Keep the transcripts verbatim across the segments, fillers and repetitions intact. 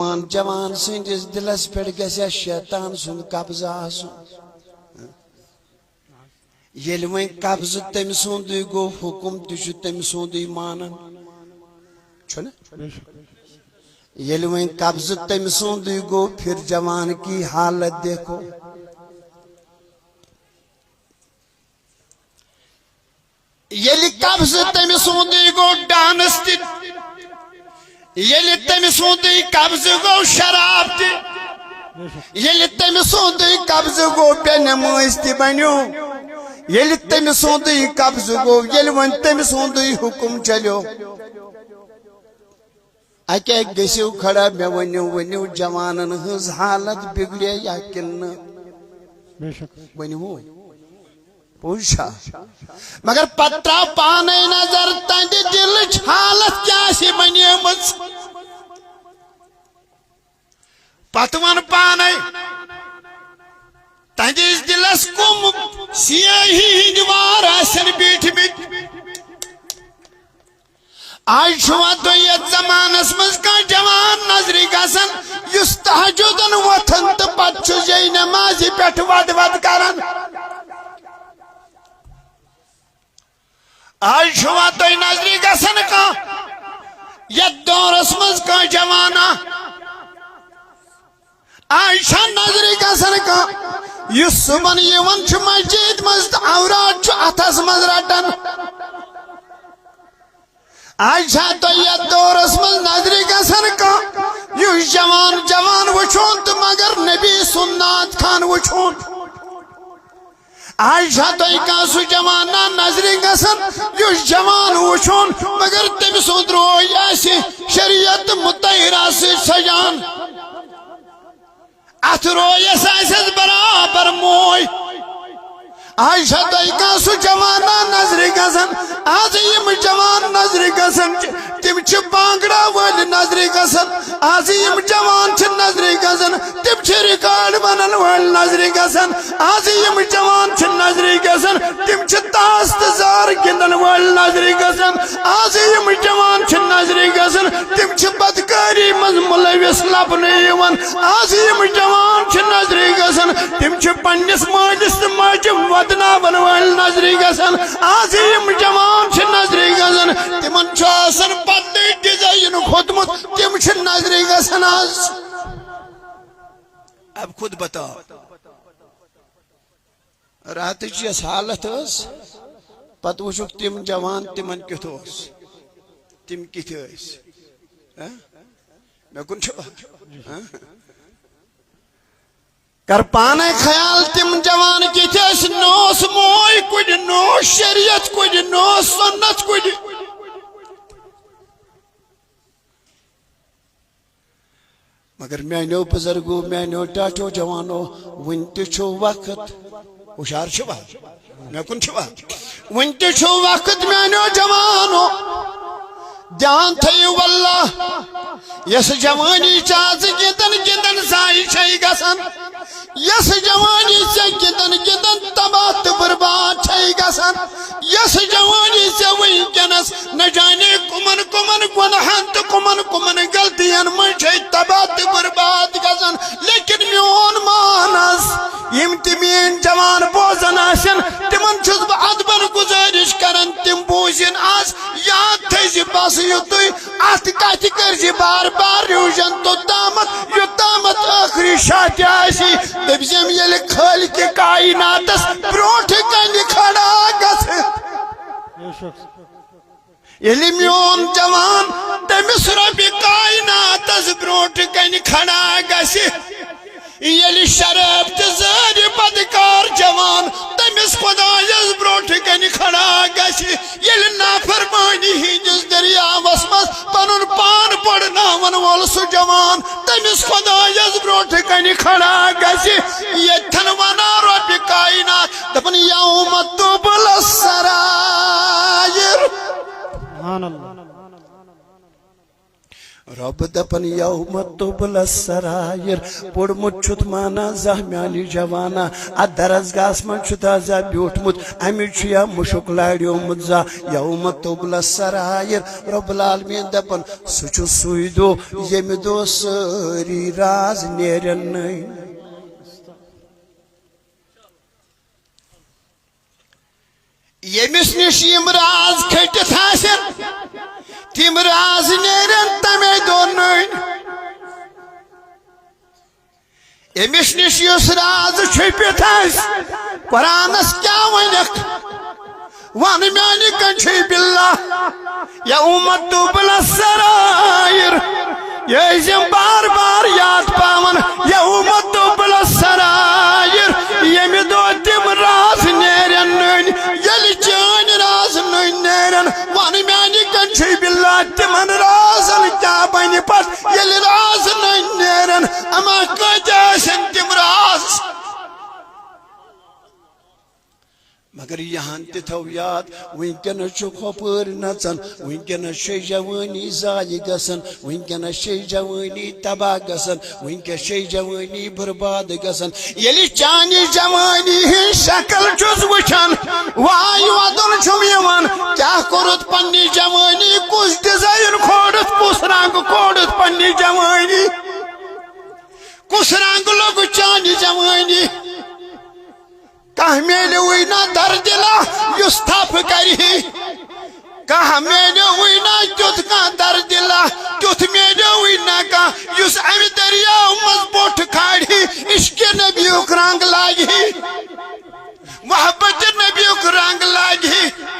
جوان، جوان سٕنٛدِس دِلس پٮ۪ٹھ گژھِ شیطان سُنٛد قبضہٕ آسُن۔ ییٚلہِ وۄنۍ قبضہٕ تٔمۍ سُنٛدُے گوٚو، حُکُم تہِ چھُ تٔمۍ سُنٛدُے مانان، چھُنہ؟ ییٚلہِ وۄنۍ قبضہٕ تٔمۍ سُنٛدُے گوٚو، پھر جوان کی حالت دیکھو۔ ییٚلہِ قبضہٕ تٔمۍ سُنٛدُے گوٚو، ڈانس تہِ، ییٚلہِ تٔمۍ سُنٛدُے قبضہٕ گوٚو، شراب تہِ، ییٚلہِ تٔمۍ سُنٛدُے قبضہٕ گوٚو، بے نمٲز تہِ بنیو۔ ییٚلہِ تٔمۍ سُنٛدُے قبضہٕ گوٚو، ییٚلہِ وۄنۍ تٔمۍ سُنٛدُے حُکُم چلیو، اَکہِ اَکہِ گٔژھِو کھڑا، مےٚ ؤنِو، ؤنِو، جوانن ہٕنٛز حالت بِگڑے یا کِنہٕ نہٕ؟ بے شک۔ ؤنِو۔ پوٚز چھا؟ مگر پتہٕ ترٛاو پانے نظر، تہنٛدِ دِلٕچ حالت کیٛاہ آسہِ بنیمٕژ۔ پتہٕ وَن پانے، تہنٛدِس دِلس کُم سیٲہی ہٕنٛدۍ وار آسن بیٖٹھمٕتۍ۔ آز چھُوا تُہۍ یتھ زمانس منٛز کانٛہہ جوان نظرِ گژھان، یُس تہجدن وۄتھان تہٕ پتہٕ چھُ زے نمازِ پٮ۪ٹھ ودٕ ودٕ کران؟ آز چھُوا تُہۍ نظرِ گژھان کانٛہہ یتھ دورس منٛز کانٛہہ جوانا؟ آز چھا نظرِ گژھان کانٛہہ یُس صُبحن یِوان چھُ مسجد منٛز تہٕ اوراد چھُ اتھس منٛز رٹان؟ آز چھا تۄہہِ یتھ دورس منٛز نظرِ گژھان کانٛہہ یُس جوان جوان وٕچھُن تہٕ مگر نبی سُنٛد نعت خوان وٕچھُن؟ آز چھا تۄہہِ کانٛہہ سُہ جوانا نظرِ گژھان یُس جوان وٕچھُن مگر تٔمۍ سُنٛد روے آسہِ شریعت مطہرہ سۭتۍ سجان؟ اتھ رویس آسٮ۪س برابر موے۔ آز چھا تۄہہِ کانٛہہ سُہ جوانا نظرِ گژھان؟ آز یِم جوان نظرِ گژھان چھِ، تِم چھِ بانگڑا وٲلۍ نظرِ گژھان۔ آز یِم جوان چھِ نظرِ گژھان، تِم چھِ ریکارڈ ونن وٲلۍ نظرِ گژھان۔ آز یِم جوان چھِ نظرِ گژھان، تِم چھِ تاس تہٕ زار گِنٛدن وٲلۍ نظرِ گژھان۔ آز یِم جوان چھِ نظرِ گژھان، تِم چھِ بدکٲری منٛز مُلوِث لبنہٕ یِوان۔ آز یِم جوان چھِ نظرِ گژھان، تِم چھِ پننِس مٲلِس تہٕ ماجہِ ودناون وٲلۍ نظرِ گژھان۔ آز یِم جوان چھِ نظرِ گژھان، تِمن چھُ آسان بدلٕے ڈیزاین کھوٚتمُت، تِم چھِ نظرِ گژھان آز۔ اب خود بتاؤ۔ راتٕچ یۄس حالت ٲس، پتہٕ وٕچھُکھ تِم جوان، تِمن کیُتھ اوس، تِم کِتھۍ ٲسۍ؟ ہہ؟ مےٚ کُن چھُوا؟ ہہ؟ کر پانے خیال، تِم جوان کِتھۍ ٲسۍ؟ نہ اوس موے کُنہِ، نہ اوس شریعت کُنہِ، نہ اوس سُنت کُنہِ۔ مگر میانیو بزرگو، میانیو ٹاٹھیو جوانو، وُنہِ تہِ چھُ وقت۔ ہُشار چھِوا؟ مےٚ کُن چھِوا؟ وُنہِ تہِ چھُ وقت میانیو جوانو۔ دھیان تھٲیِو واللہ، یۄس جوانی چھِ آز گِنٛدان گِنٛدان ضایع چھے گژھان۔ یۄس جوانی ژےٚ گِنٛدان گِنٛدان تباہ تہٕ برباد چھے گژھان، یۄس جوانی ژےٚ وٕنکیٚنس نہ جانے کمن کمن گۄناہن تہٕ کمن کمن غلطین منٛز چھے تباہ تہٕ برباد گژھان، لیکن میون مانس، یِم تہِ میٲنۍ جوان بوزان آسن، تِمن چھُس بہٕ ادبن گزٲرش کران، تِم بوٗزِن آز۔ یاد تھٲیزِ بس یُتُے، اتھ کتھِ کٔرزِ بار بار ریوجن توٚتامتھ، یوٚتامتھ ٲخری شاہ تہِ آسہِ۔ دٔپزٮ۪م ییٚلہِ خٲلقِ کائناتس برونٛٹھ کنہِ کھڑا گژھِ۔ ییٚلہِ میون جوان تٔمِس رۄبِ کائناتس برونٛٹھ کنہِ کھڑا گژھِ، ییٚلہِ شراب تہٕ زٲرِ بدکار جوان تٔمِس خۄدایس برونٛٹھ کنہِ کھڑا گژھِ، ییٚلہِ نافرمٲنی ہٕنٛدِس دٔریاوس منٛز پنُن پان بۄڑناون وول سُہ جوان تٔمِس خۄدایس برونٛٹھ کنہِ کھڑا گژھِ، ییٚتھٮ۪ن ونان رۄبِ کائنات دپان، یوم تبل السرائر۔ سبحان اللہ۔ رۄب دپان، یوم تبل السرائر۔ پوٚرمُت چھُتھ مانا زانٛہہ میانہِ جوانا؟ اتھ درسگاہس منٛز چھُتھ آز بیوٗٹھمُت؟ امہِ چھُ یا مُشُک لاریومُت زانٛہہ؟ یوم تبل السرائر۔ رب العالمین دپان، سُہ چھُ سُے دۄہ، ییٚمہِ دۄہ سٲری راز نیرن نٔنۍ۔ ییٚمِس نِش یِم راز کھٔٹِتھ آسن، تِم راز نیرن تَمے دۄہ نٔنۍ۔ أمِس نِش یُس راز چھُپِتھ آسہِ، قرآنس کیٛاہ ؤنِکھ؟ وَن میٛانہِ کَنہِ چھُے باللہ، یوم تبل السرائر۔ یہِ ٲسۍ یِم بار بار یاد پاوان، یوم تبل السرائر، ییٚمہِ دۄہ تِم راز نیرن نٔنۍ۔ ییٚلہِ چٲنۍ راز نٔنۍ نیرن، وَن میٛانہِ کَنہِ چھُے باللہ، تِمن رازن کیٛاہ بنہِ پتہٕ، ییٚلہِ راز نٔنۍ نیرن؟ اما کۭتیٛاہ آسن تِم راز؟ مگر یہن تہِ تھاو یاد، وٕنکیٚنس چھُکھ ہۄپٲرۍ نژان، وٕنکیٚنس چھے جوٲنی ضایع گژھان، وٕنکیٚنس چھے جوٲنی تباہ گژھان، وٕنکیٚس چھے جوٲنی برباد گژھان۔ ییٚلہِ چانہِ جوٲنی ہٕنٛز شکل چھُس وٕچھان، واے وَدُن چھُم یِوان، کیٛاہ کوٚرُتھ پننہِ جوٲنی، کُس ڈیزاین کھولُتھ، کُس رنگ کھولُتھ پننہِ جوٲنی، کُس رنگ لوٚگ چانہِ جوٲنی؟ کانٛہہ میلیوٕے نہ دردِلا یُس تھپھ کرِ ہے۔ کانٛہہ میلیوٕے نہ تیُتھ کانٛہہ دردِلا، تیُتھ میلیوٕے نہ کانٛہہ یُس امہِ دٔریاو منٛز بوٚٹھ کھالہِ ہے۔ عشقِ نبیُک رنگ لاگہِ ہے، محبتِ نبیُک رنگ لاگہِ ہے۔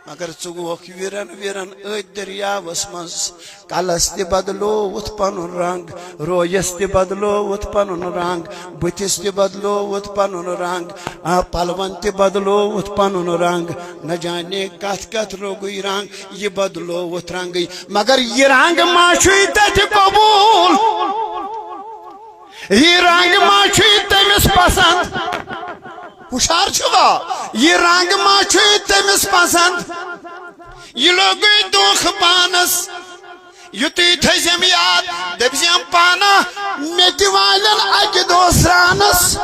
مگر ژٕ گوکھ ویرن ویرن أتھۍ دٔریاوس منٛز۔ کلس تہِ بدلووُتھ پنُن رنگ، رویس تہِ بدلووُتھ پنُن رنگ، بُتھِس تہِ بدلووُتھ پنُن رنگ، آ، پلون تہِ بدلووُتھ پنُن رنگ۔ نہ جانے کتھ کتھ روگُے رنگ، یہِ بدلووُتھ رنگٕے۔ مگر یہِ رنگ ما چھُے تتہِ قبول؟ یہِ رنگ ما چھُے تٔمِس پسند؟ ہُشار چھِوا؟ یہِ رنگ ما چھُے تٔمِس پسند؟ یہِ لوٚگُے دھوکھٕ پانس۔ یُتُے تھٲیزٮ۪م یاد، دٔپزٮ۪م پانا، مےٚ تہِ والن اکہِ دۄہ سرانس۔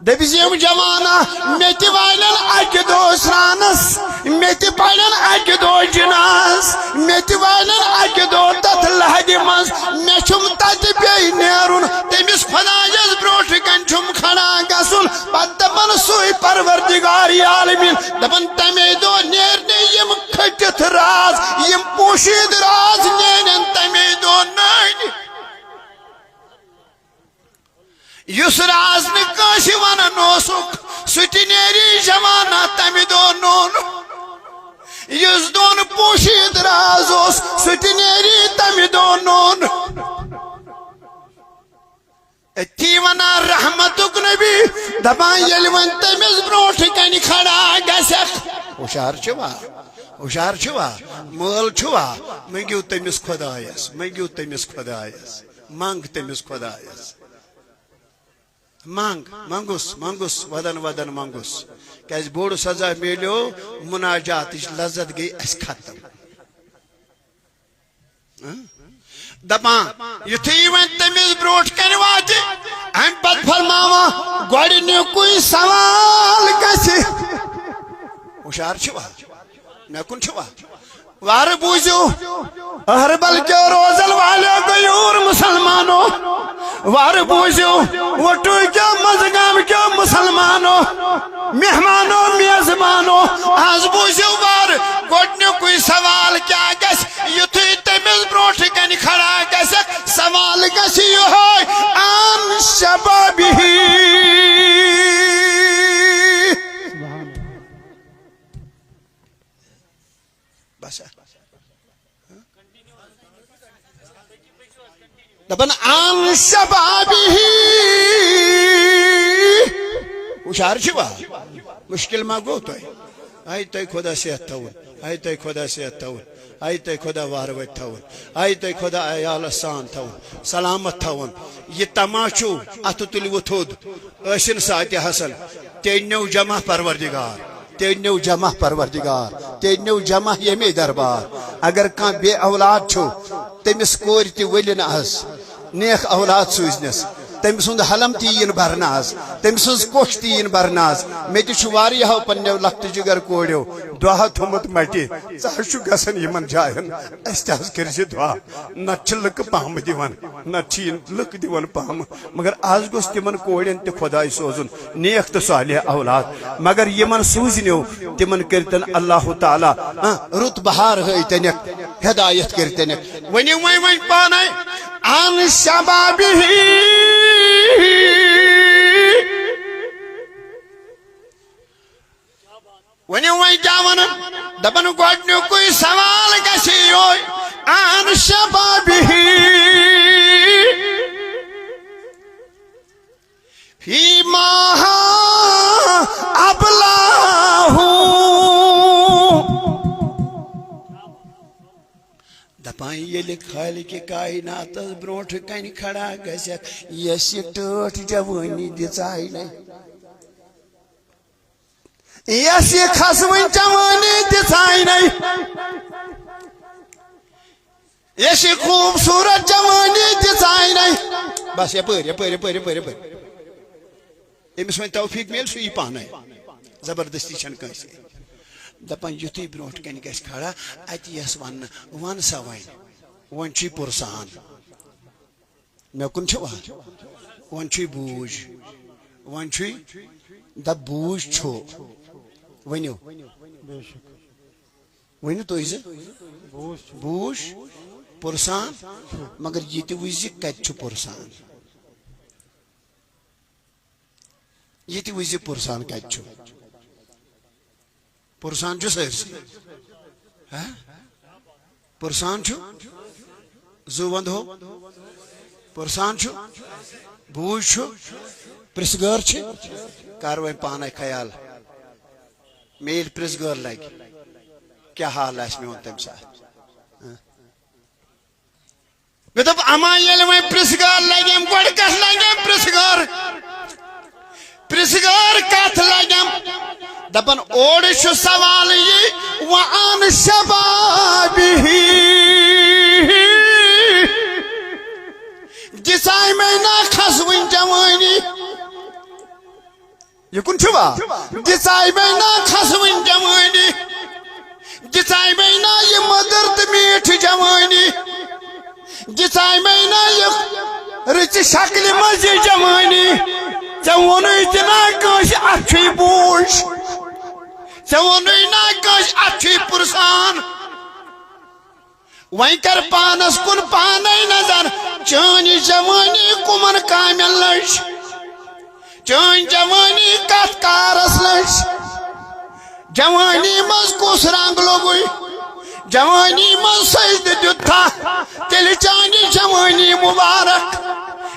دٔپزٮ۪م جوانا، مےٚ تہِ والن اکہِ دۄہ سرانس، مےٚ تہِ پرن اکہِ دۄہ جناز، مےٚ تہِ والن اکہِ دۄہ تتھ لہدِ منٛز۔ مےٚ چھُم تتہِ بیٚیہِ نیرُن، تٔمِس خۄدایس برونٛٹھ کنہِ چھُم کھڑا گژھُن۔ پتہٕ دپن سُے پروردگار عالمین، دپن تمے دۄہ نیرنہِ یِم کھٔٹِتھ راز، یِم پوشیدٕ راز نیرن تمے دۄہ نٔنۍ۔ یُس راز نہٕ کٲنٛسہِ ونان اوسُکھ، سُہ تہِ نیری جوانا تمہِ دۄہ نوٚن۔ یُس دۄن پوشیدٕ راز اوس، سُہ تہِ نیری تمہِ دۄہ نوٚن۔ أتی ونان رحمتُک نبی، دپان ییٚلہِ وۄنۍ تٔمِس برونٛٹھ کنہِ کھڑا گژھکھ۔ ہُشار چھِوا؟ ہُشار چھِوا؟ مٲل چھُوا؟ مٔنگِو تٔمِس خۄدایس، مٔنگِو تٔمِس خۄدایس، منگ تٔمِس خۄدایس۔ منگ، منگُس، منگُس، ودن ودن منگُس۔ کیازِ بوٚڑ سزا میلیو، مناجاتٕچ لذت گٔے اسہِ ختم۔ ہہ؟ دپان، یُتھُے وۄنۍ تٔمِس برونٛٹھ کنہِ واتہِ، امہِ پتہٕ فرماوان، گۄڈٕنیُکُے سوال گژھِ۔ ہُشار چھِوا؟ مےٚ کُن چھِوا؟ وارٕ بوٗزِو، اہربل کیو روزن والیو غیور مسلمانو، وارٕ بوٗزِو، وٹوٗ کیو منٛزٕ گام کیو مسلمانو، مہمانو میزبانو، از بوٗزِو وارٕ، گۄڈٕنیُکُے سوال کیٛاہ گژھِ؟ یُتھُے تٔمِس برونٛٹھ کنہِ کھڑا گژھکھ، سوال گژھِ یِہوٚے، عن شبابہ۔ بس۔ دپان عن شبابہ۔ ہُشار چھِوا؟ مشکل ما گوٚو تۄہہِ؟ آے تۄہہِ خۄدا صحت تھاوُن، آے تۄہہِ خۄدا صحت تھاوُن، آے تۄہہِ خۄدا وارٕ وتہِ تھاوُن، آے تۄہہِ خۄدا عیالس سان تھاوُن، سلامت تھاوُن۔ یہِ تماشہٕ چھُ، اتھٕ تُلِو تھوٚد، ٲسِن ساعتِ حسن، تیٚلہِ نیو جمع پروردگار۔ تیٚلہِ نیو جمع پروردگار، تیٚلہِ نیو جمع ییٚمے دربار۔ اگر کانٛہہ بے اولاد چھُ، تٔمِس کورِ تہِ ؤلِن از، نیک اولاد سوٗزنَس۔ تٔمۍ سُنٛد حلم تہِ یِیِن بھرنہٕ از، تٔمۍ سٕنٛز کوٚش تہِ یِیِن بھرنہٕ از۔ مےٚ تہِ چھُ واریاہو پننیو لۄکٹہِ جگر کوریو دعا تھوٚمُت مٹہِ، ژٕ حظ چھُ گژھان یِمن جاین، اَسہِ تہِ حظ کٔرۍ زِ دعا۔ نتہٕ چھِ لُکہٕ پامہٕ دِوان، نتہٕ چھِ یِم لُکھ دِوان پامہٕ۔ مگر از گوٚژھ تِمن کورٮ۪ن تہِ خۄداے سوزُن نیک تہٕ صالح اولاد۔ مگر یِمن سوٗزنیو، تِمن کٔرتن اللہ تعالیٰ، آ، رُت بہار ہٲیتنکھ، ہدایت کٔرتنکھ۔ ؤنِو وۄنۍ وۄنۍ پانے، عن شبابہ۔ ؤنِو وۄنۍ کیٛاہ وَنان؟ دَپان گۄڈٕنیُکُے سوال گژھِ یِہوٚے، عن شبابہ فیما ابلاہ۔ دَپان ییٚلہِ خالقِ کائناتس برونٛٹھ کنہِ کھڑا گژھکھ، یۄس یہِ ٹٲٹھ جوٲنی دِژاے نے، یۄس یہِ کھسوٕنۍ جوٲنی دِژاے نے، یۄس یہِ خوٗبصوٗرت جوٲنی دِژاے نے۔ بس یپٲرۍ، یپٲرۍ، یپٲرۍ، یپٲرۍ، یپٲرۍ۔ أمِس وۄنۍ توفیٖق میلہِ، سُہ یی پانے۔ زبردستی چھَنہٕ کٲنٛسہِ۔ دَپان یُتھُے برونٛٹھ کَنہِ گژھِ کھڑا، اَتہِ یَس وَننہٕ، وَن سا وۄنۍ، وۄنۍ چھُے پُرسان۔ مےٚ کُن چھُوا؟ وۄنۍ چھُے بوٗج۔ وۄنۍ چھُے، دَپ بوٗج چھُ۔ ؤنِو۔ ؤنِو تُہۍ زِ۔ بوٗج چھُ۔ بوٗج پُرسان، مگر یہِ تہِ وٕچھ زِ کَتہِ چھُ پُرسان۔ یہِ تہِ وٕچھ زِ پُرسان کَتہِ چھُ۔ پُرسان چھُ سٲرسٕے۔ ہا؟ پُرسان چھُ۔ زُو وَندٕ ہو۔ پُرسان چھُ۔ بوٗج چھُ۔ پِرٛژھٕ گٲر چھِ۔ کر وۄنۍ پانَے خیال۔ مےٚ ییٚلہِ پِرٛژھٕ گٲر لَگہِ، کیٛاہ حال آسہِ میون تَمہِ ساتہٕ؟ ہا؟ مےٚ دوٚپ، اما ییٚلہِ وۄنۍ پرٛژھ گار لگٮ۪م، گۄڈٕ کتھ لگٮ۪م پرٛژھ گار؟ پرٛژھ گار کتھ لگٮ۪م؟ دپان، اورٕ چھُ سوال یہِ، وعن شبابہ۔ دِژاے مےٚ نا کھسوٕنۍ جوٲنی؟ یہِ کُن چھُوا؟ دِژاے مےٚ نا کھسوٕنۍ جوٲنی، دِژاے مےٚ نا یہِ مٔدٕر تہٕ میٖٹھ جوٲنی، دِژاے مےٚ نا یہِ رٕژِ شکلہِ منٛز یہِ جوٲنی۔ ژےٚ ووٚنُے تہِ نا کٲنٛسہِ، اَتھ چھُے بوٗج۔ ژےٚ ووٚنُے نا کٲنٛسہِ، اَتھ چھُے پُرسان۔ وۄنۍ کر پانس کُن پانے نظر، چٲنۍ جوٲنی کُمن کامٮ۪ن لٔج؟ چٲنۍ جوٲنی کتھ کارس لٔج؟ جوٲنی منٛز کُس رنگ لوٚگُے؟ جوٲنی منٛز سجدٕ دیُتتھا؟ تیٚلہِ چانہِ جوٲنی مبارک۔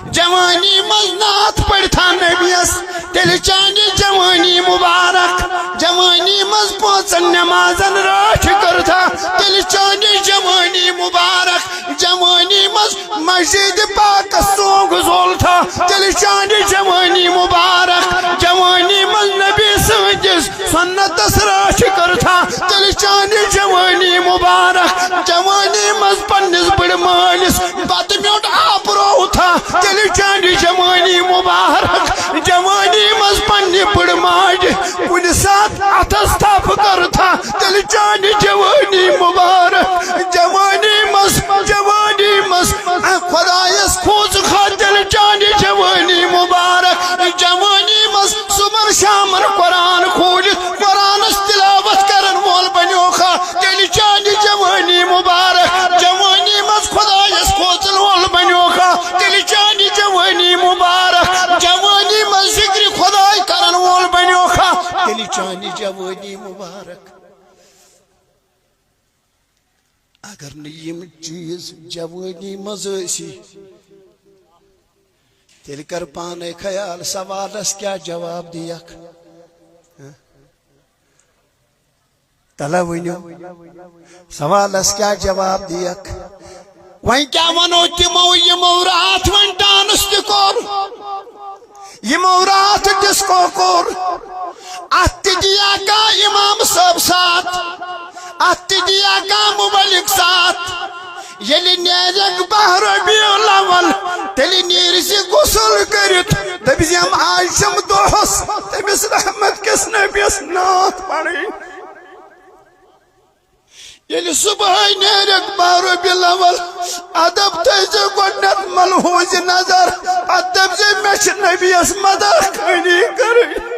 جوانی منٛز نعت پٔرتھا نبیَس، تیٚلہِ چانہِ جوانی مبارک۔ جوانی منٛز پانٛژن نمازن رٲچھ کٔرتھا، تیٚلہِ چانہِ جوانی مبارک۔ جوانی منٛز مسجد پاکس سونٛگ زولتھا، تیٚلہِ چانہِ جوانی مبارک۔ جوانی منٛز نبی سٕنٛدِس سنتس رٲچھ کٔرتھا، تیٚلہِ چانہِ جوٲنی مبارک۔ جوٲنی منٛز پننِس بٕڑٕ مٲلِس بتہٕ میوٚنٛڈ آپرووتھا، تیٚلہِ چانہِ جوٲنی مبارک۔ جوٲنی منٛز پننہِ بٕڑٕ ماجہِ کُنہِ ساتہٕ اتھس تھپھ کٔرتھا، تیٚلہِ چانہِ جوٲنی مبارک۔ جوٲنی منٛز، جوٲنی منٛز خۄدایس کھوژکھا، تیٚلہِ چانہِ جوٲنی مبارک۔ جوٲنی منٛز صُبحن شامن قرآن کھوٗلِتھ قرآنس تلاوت کرن وول بنیوکھا، تیٚلہِ چانہِ جوٲنی مبارک۔ جوٲنی منٛز خۄدایس کھوژن وول بنیوکھا، تیٚلہِ چانہِ جوٲنی مبارک۔ جوٲنی منٛز ذکرِ خۄداے کرن وول بنیوکھا، تیٚلہِ چانہِ جوٲنی مبارک۔ اگر نہٕ یِم چیٖز جوٲنی منٛز ٲسی، تیٚلہِ کر پانے خیال، سوالس کیٛاہ جواب دِیکھ؟ ہہ؟ تلہ ؤنِو، سوالس کیٛاہ جواب دِیکھ؟ وۄنۍ کیٛاہ ونو تِمو، یِمو راتھ وۄنۍ ڈانس تہِ کوٚر؟ یِمو راتھ ڈسکو کوٚر، اتھ تہِ دِیا کانٛہہ امام صٲب ساتھ؟ اتھ تہِ دِیا کانٛہہ مبلغ ساتھ؟ ییٚلہِ نیرٮ۪کھ باہ ربیع الاول، تیٚلہِ نیرِ زِ غسل کٔرِتھ۔ دٔپۍ زٮ۪م آز چھَم دۄہس تٔمِس رحمت کِس نبیَس نعت پرٕنۍ۔ ییٚلہِ صبحٲے نیرٮ۪کھ باہ ربیع الاول، ادب تھٲیزِ گۄڈٕنٮ۪تھ ملحوظ نظر، پتہٕ دٔپۍ زِ مےٚ چھِ نبیَس مداح خٲنی کٔرٕنۍ۔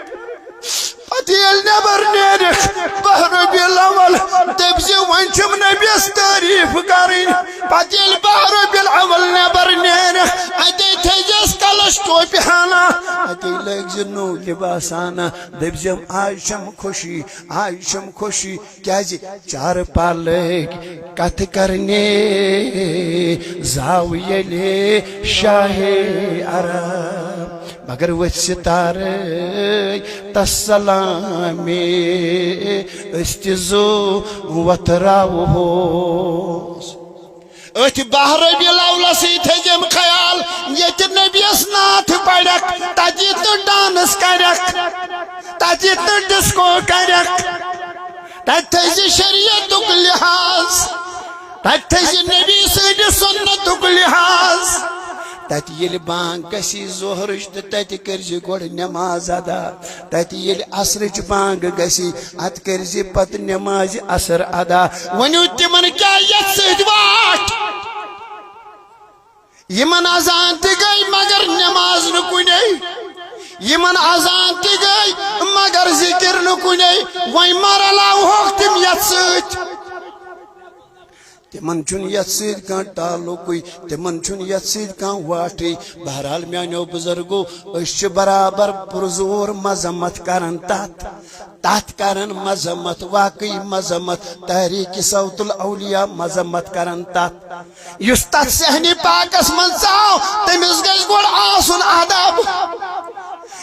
پتہٕ ییٚلہِ نٮ۪بر نیرِکھ باہ ربیع الاول، دٔپۍ زِ وۄنۍ چھِم نبیَس تعریٖف کرٕنۍ۔ پتہٕ ییٚلہِ باہ ربیع الاول نٮ۪بر نیرِکھ، اتے تھٲیزٮ۪س کلس ٹوپہِ ہنا، اتے لٲگۍ زِ نوٚو لباس ہنا۔ دٔپۍ زٮ۪م آز چھَم خوشی، آز چھَم خوشی، کیازِ چار پالٕکۍ کتھ کرنہِ زاو ییٚلہِ شاہِ عرب۔ مگر ؤتھۍ ستارے تس سلامے، أسۍ تہِ زُو وۄتھراوہوس۔ أتھۍ باہ ربیع الاولسٕے تھٲیزٮ۪م خیال، ییٚتہِ نبیَس نعت پرکھ، تتہِ یِتھ نہٕ ڈانس کرکھ، تتہِ یِتھ نہٕ ڈسکو کرکھ۔ تتہِ تھٲیزِ شریعتُک لحاظ، تتہِ تھٲیزِ نبی سٕنٛدِ سُنتُک لحاظ۔ تتہِ ییٚلہِ بانگ گژھِ ظہرٕچ تہٕ تتہِ کٔرزِ گۄڈٕ نماز ادا۔ تتہِ ییٚلہِ عصرٕچ بانگ گژھِ، اتہِ کٔرزِ پتہٕ نمازِ عصر ادا۔ ؤنِو تِمن کیٛاہ یتھ سۭتۍ واٹھ؟ یِمن اذان تہِ گٔے مگر نماز نہٕ کُنے، یِمن اذان تہِ گٔے مگر ذکر نہٕ کُنے۔ وۄنۍ ما رلاوہوکھ تِم یتھ سۭتۍ؟ تِمن چھُنہٕ یتھ سۭتۍ کانٛہہ تعلقٕے، تِمن چھُنہٕ یتھ سۭتۍ کانٛہہ واٹھٕے۔ بہرحال میانیو بزرگو، أسۍ چھِ برابر پرزور مذمت کران تتھ، تتھ کران مذمت، واقعی مذمت، تحریک صوت الاولیاء مذمت کران تتھ۔ یُس تتھ صحنہِ پاکس منٛز ژاو، تٔمِس گژھِ گۄڈٕ آسُن ادب۔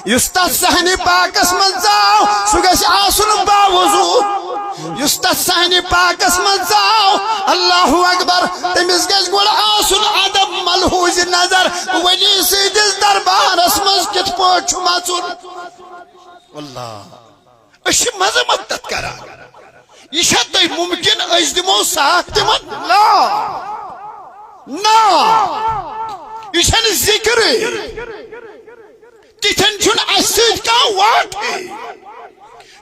یُس تتھ صحنہِ پاکس منٛز ژاو، سُہ گژھِ آسُن باوضوٗ۔ یُس تتھ صحنہِ پاکس منٛز ژاو، اللہ اکبر، تٔمِس گژھِ گۄڈٕ آسُن ادب ملحوظ نظر۔ ولی سٕنٛدِس دربارس منٛز کِتھ پٲٹھۍ چھُ مژُن؟ واللہ۔ أسۍ چھِ مذمت تتھ کران۔ یہِ چھا تۄہہِ ممکن أسۍ دِمو ساتھ تِمن؟ نہ۔ نہ۔ یہِ چھنہٕ ذِکرٕے۔ تِتھٮ۪ن چھُنہٕ اَسہِ سۭتۍ کانٛہہ واٹھٕے۔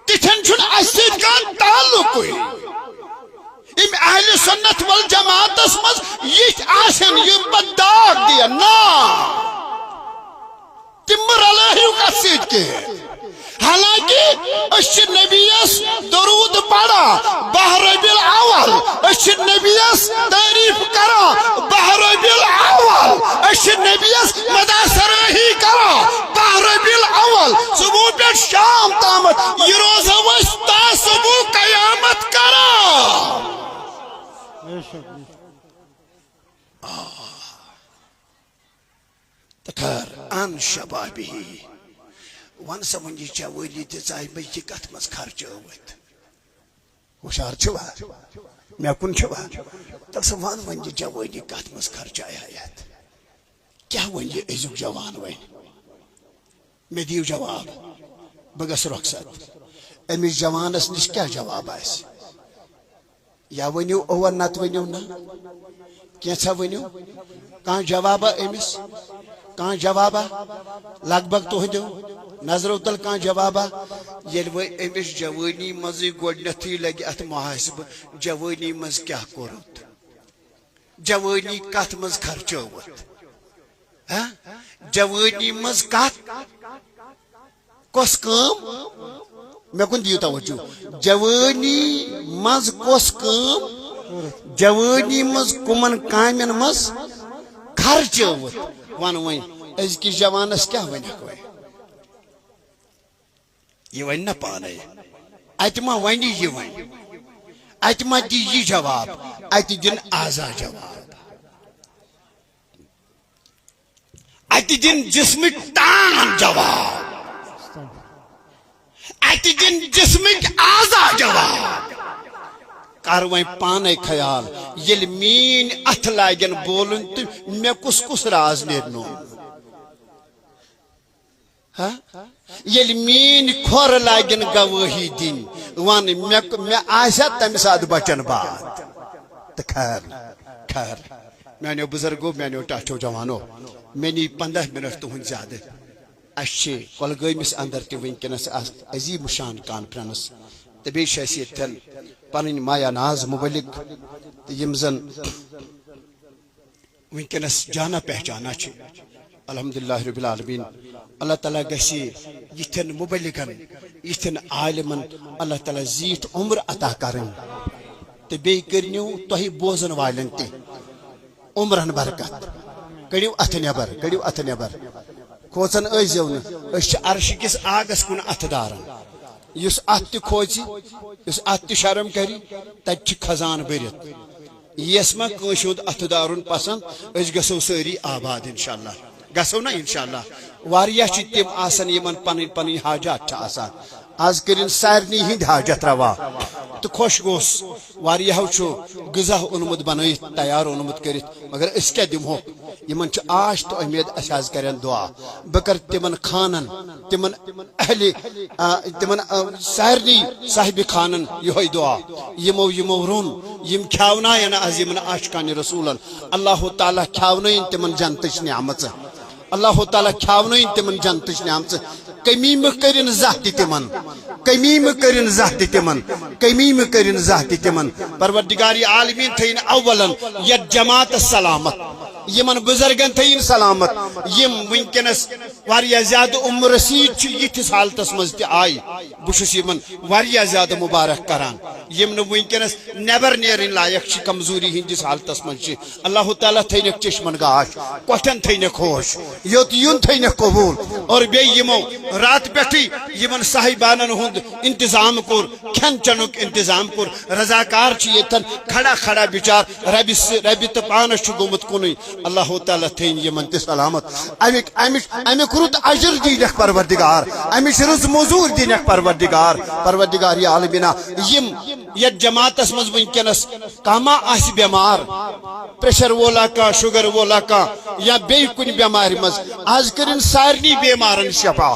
تِتھٮ۪ن چھُنہٕ اَسہِ سۭتۍ کانٛہہ تعلقٕے۔ یِم اہلِ سُنت والجماعتس منٛز یِتھۍ آسن، یِم پتہٕ داغ دِین۔ نہ۔ تِم رلٲیِو کتھ سۭتۍ کینٛہہ۔ حالانکہ أسۍ چھِ نبیَس درود پران باہ ربیع الاول، أسۍ چھِ نبیَس تعریف کران باہ ربیع الاول، أسۍ چھِ نبیَس مداح سرٲہی کران باہ ربیع الاول۔ صبح پٮ۪ٹھ شام تامتھ یہِ روزو أسۍ تا صبح قیامت کران۔ تہٕ کر ان شبابی۔ ون سا وۄنۍ یہِ جوٲنی تہِ ژایہِ مےٚ یہِ کتھ منٛز خرچٲوِتھ؟ ہُشار چھِوا؟ مےٚ کُن چھِوا؟ تَلہٕ سا ون وۄنۍ یہِ جوٲنی کتھ منٛز خرچایہِ ہا یتھ؟ کیٛاہ وۄنۍ یہِ أزیُک جوان وۄنۍ؟ مےٚ دِیِو جواب۔ بہٕ گژھٕ رۄخصت۔ أمِس جوانس نِش کیٛاہ جواب آسہِ؟ یا ؤنِو اوا نتہٕ ؤنِو نہ۔ کینٛژھا ؤنِو۔ کانٛہہ جوابا أمِس؟ کانٛہہ جوابا؟ لگ بگ تُہنٛدیو نظرو تل کانٛہہ جوابا؟ ییٚلہِ وۄنۍ أمِس جوٲنی منٛزٕے گۄڈٕنیتھٕے لگہِ اتھ محاسبہٕ، جوٲنی منٛز کیٛاہ کوٚرُتھ؟ جوٲنی کتھ منٛز خرچٲوٕتھ؟ ہا؟ جوٲنی منٛز کتھ؟ کۄس کٲم؟ مےٚ کُن دِیِو توجہ۔ جوٲنی منٛز کۄس کٲم؟ جوٲنی منٛز کُمن کامٮ۪ن منٛز خرچٲوٕتھ؟ ون وۄنۍ، أزکِس جوانس کیٛاہ ونکھ وۄنۍ؟ یہِ ونہِ نہ پانے۔ اتہِ ما ونہِ یہِ وۄنۍ؟ اتہِ ما دِیہِ یہِ جواب؟ اتہِ دِن اعضا جواب۔ اتہِ دِن جسمٕکۍ تام جواب۔ اتہِ دِن جسمٕکۍ اعضا جواب۔ کر وۄنۍ پانے خیال، ییٚلہِ میٲنۍ اتھٕ لاگن بولُن تہٕ مےٚ کُس کُس راز نیرِ نوٚو؟ ہا؟ ییٚلہِ میٲنۍ کھۄر لاگن گوٲہی دِنۍ، ون مےٚ، مےٚ آسیا تمہِ ساتہٕ بچن باد؟ خیر، خیر۔ میانیو بزرگو، میانیو ٹاٹھیو جوانو، مےٚ نی پنٛداہ منٹ تُہنٛد زیادٕ۔ اسہِ چھِ کۄلگٲمِس اندر تہِ وٕنکیٚنس اکھ عظیٖم الشان کانفرنس، تہٕ بیٚیہِ چھِ اسہِ ییٚتٮ۪ن پنٕنۍ مایا ناز مبلک، تہٕ یِم زن وٕنکیٚنس جانا پہچانا چھِ۔ الحمدللہ رب العالمین۔ اللہ تعالیٰ گژھِ یِتھٮ۪ن مبلغن، یِتھٮ۪ن عالمن اللہ تعالیٰ زیٖٹھ عمر عطا کرٕنۍ۔ تہٕ بیٚیہِ کٔرنِو تۄہہِ بوزن والٮ۪ن تہِ عمرن برکت۔ کٔڑِو اتھٕ نٮ۪بر، کٔڑِو اتھٕ نٮ۪بر۔ کھوژان ٲسۍزیو نہٕ، أسۍ چھِ عرشہِ کِس آگس کُن اتھٕ داران۔ یُس اتھ تہِ کھوژِ، یُس اتھ تہِ شرم کرِ، تتہِ چھِ خزانہٕ بٔرِتھ۔ یِیَس ما کٲنٛسہِ ہُنٛد اَتھٕ دارُن پسنٛد؟ أسۍ گژھو سٲری آباد انشاءاللہ۔ گژھو نا انشاءاللہ؟ واریاہ چھِ تِم آسان یِمن پنٕنۍ پنٕنۍ حاجات چھِ آسان۔ از کٔرِن سارنٕے ہٕنٛدۍ حاجت روا تہٕ خۄش گوٚژھ۔ واریاہو چھُ غذا اوٚنمُت بنٲیِتھ، تیار اوٚنمُت کٔرِتھ، مگر أسۍ کیٛاہ دِمہوکھ؟ یِمن چھِ آش تہٕ اُمید اَسہِ حظ کرن دعا۔ بہٕ کرٕ تِمن خانن، تِمن اہلِ، آ، تِمن، آ، سارنٕے صاحبِ خانن یِہوٚے دعا۔ یِمو، یِمو روٚن، یِم کھیاوناین از یِمن عاشقانِ رسولن۔ اللہ تعالیٰ کھیاونٲیِن تِمن جنتٕچ نعمژٕ۔ اللہ تعالیٰ کھیاونٲیِن تِمن جنتٕچ نعمژٕ۔ کمی مہٕ کٔرِن زانٛہہ تہِ تِمن۔ کمی مہٕ کٔرِن زانٛہہ تہِ تِمن۔ کمی مہٕ کٔرِن زانٛہہ تہِ تِمن۔ پروردگارِ عالمین تھٲیِن اولن یتھ جماعتس سلامت۔ یِمن بزرگن تھٲیِن سلامت۔ یِم وٕنکیٚنس واریاہ زیادٕ عمر رسیٖد چھِ یِتھِس حالتس منٛز تہِ آیہِ۔ بہٕ چھُس یِمن واریاہ زیادٕ مبارک کران، یِم نہٕ وٕنکیٚنس نٮ۪بر نیرٕنۍ لایق چھِ، کمزوری ہٕنٛدِس حالتس منٛز چھِ۔ اللہ تعالیٰ تھٲینکھ چشمن گاش، کۄٹھٮ۪ن تھٲینکھ ہوش، یوٚت یُن تھٲینکھ قبوٗل۔ اور بیٚیہِ یِمو راتہٕ پٮ۪ٹھٕے یِمن صاحبانن ہُنٛد انتظام کوٚر، کھٮ۪ن چٮ۪نُک انتظام کوٚر، رضاکار چھِ ییٚتٮ۪ن کھڑا کھڑا بِچار ربِ س-، ربِ تہٕ پانس چھُ گوٚمُت کُنُے۔ اللہ تعالیٰ تھٲیِن یِمن تہِ سلامت۔ اَمِکۍ، اَمِچ، اَمیُک رُت اجر دِنکھ پروردگار، اَمِچ رٕژ موٚزوٗرۍ دِنکھ پروردگار۔ پروردگارِ عالمیٖنہ، یِم یتھ جماعتس منٛز وٕنکیٚنس کانٛہہ ما آسہِ بٮ۪مار، پریشر وولا کانٛہہ، شُگر وولا کانٛہہ، یا بیٚیہِ کُنہِ بٮ۪مارِ منٛز، از کٔرِن سارنٕے بٮ۪مارن شفا۔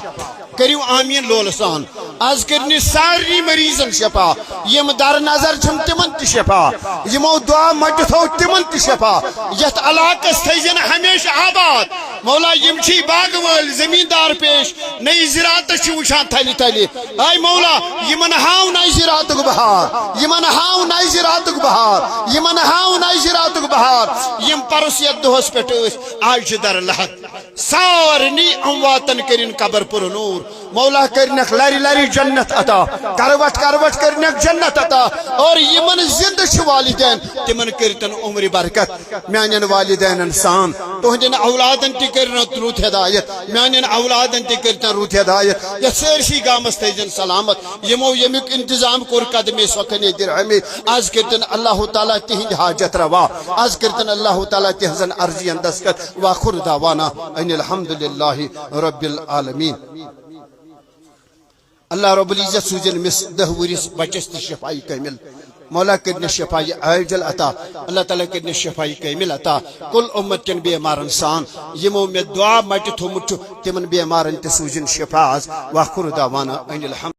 کٔرِو آمیٖن لولہٕ سان۔ از کٔرنہِ سارنٕے مریضن شفا۔ یِم در نظر چھِم تِمن تہِ شفا۔ یِمو دعا مٹہِ تھوو تِمن تہِ شفا۔ یتھ علاقس تھٲیزٮ۪ن ہمیشہِ آباد۔ مولا، یِم چھی باغہٕ وٲلۍ زمیٖندار پیش، نٔیِس زِراعتس چھِ وٕچھان تھلہِ تھلہِ۔ اے مولا، یِمن ہاو نَیہِ زِراعتُک بہار، یِمن ہاو نَیہِ زِراعتُک بہار، یِمن ہاو نَیہِ زِراعتُک بہار۔ یِم پرُس یتھ دۄہس پٮ۪ٹھ ٲسۍ، آز چھِ در لحد۔ سارنٕے امواتن کٔرِن قبر پر نور۔ مولا کٔرنکھ لرِ لرِ جنت عطا، کروٹ کروٹ کٔرنکھ جنت عطا۔ اور یِمن زندٕ چھِ والدین، تِمن کٔرتن عمرِ برکت۔ میانٮ۪ن والدینن سان تُہنٛدٮ۪ن اولادن تہِ کٔرِن رُت ہدایت، میانٮ۪ن اولادن تہِ کٔرتن رُت ہدایت۔ یتھ سٲرسٕے گامس تھٲیزٮ۪ن سلامت۔ یِمو ییٚمیُک انتظام کوٚر قدمے سۄکھنے درہمے، از کٔرتن اللہ تعالیٰ تِہنٛدۍ حاجت روا، از کٔرتن اللہ تعالیٰ تِہنٛزن عرضین دستخط۔ واخر دعوانا ان الحمد للہ رب العالمین۔ اللہ رب العزت سوٗزِن مِس دَہ ؤرِس بچس تہِ شفای کامل۔ مولا کٔرنس شفای عاجل عطا۔ اللہ تعالیٰ کٔرنس شفای کامل عطا۔ کل امت کٮ۪ن بیمارن سان یِمو مےٚ دعا مٹہِ تھوٚمُت چھُ، تِمن بیمارن تہِ سوٗزِن شفا از۔ واخر دعوانا ان الحمد